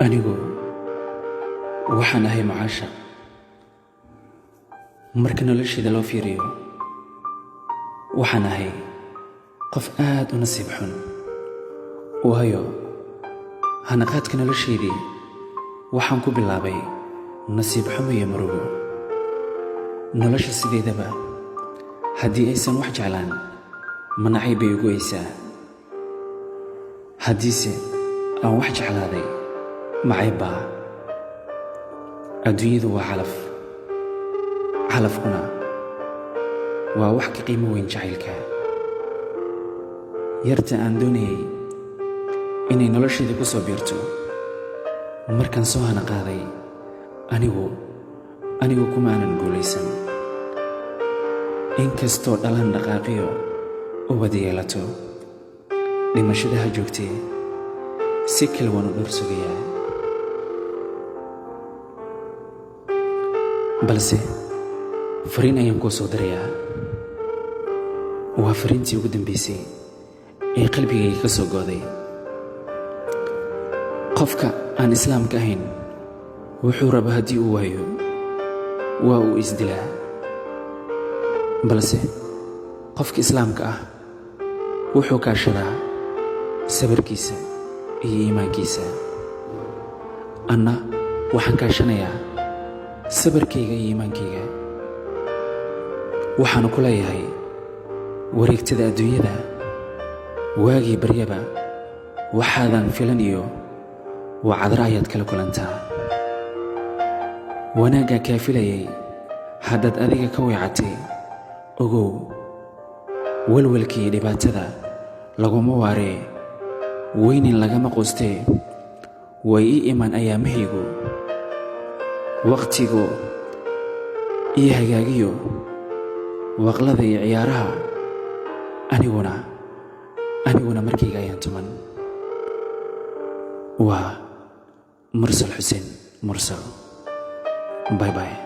Anigu waxaan ahay mucaashaq. Marka noloshayda loo fiiriyo, waxaan ahay qof aad u nasiib xun, waayo hanaqaadka noloshaydii waxaan ku bilaabay nasiib xumo iyo murugo. Nolosha sideedaba haddii aysan wax jeclaan, manacay bay ugu eysaa. Haddiise aan wax jeclaaday, macaybaa. Adduunyadu waa calaf, calafkuna waa wax ka qiimo weyn jacaylka. Yarta aan doonayay inay noloshayda ku soo biirto markaan soo hana qaaday, anigu kuma aanan guulaysan. Inkastoo dhalaan dhaqaaqiyo ubad yeelato, dhimashada ha joogtee, si kale waan u dhowr sugayaa. Balse fariin ayaan kuu soo dirayaa. Waa fariintii ugu dambaysay ee qalbigayga ka soo gooday. Qofka aan islaamka ahayn wuxuu raba haddii uu waayo, waa uu isdilaa. Balse qofka islaamka ah wuxuu kaashadaa sabirkiisa iyo iimaankiisa. Anna waxaan kaashanayaa sabirkayga iyo iimaankayga. Waxaanu ku leeyahay wareegtada adduunyada, waagii baryaba waxaadan filan iyo wacadro ayaad kala kulantaa. Wanaaggaa kaa filayay haddaad adiga ka weecatay, ogow walwalkii dhibaatada laguma waaree, weynin lagama quustee. Way ii iman ayaamahaygu, wakhtigu iyo hagaagiyo waqlada iyo ciyaaraha. Aniguna markayga ayaan tuman. Waa Mursal Xuseen Mursal. Bye bye.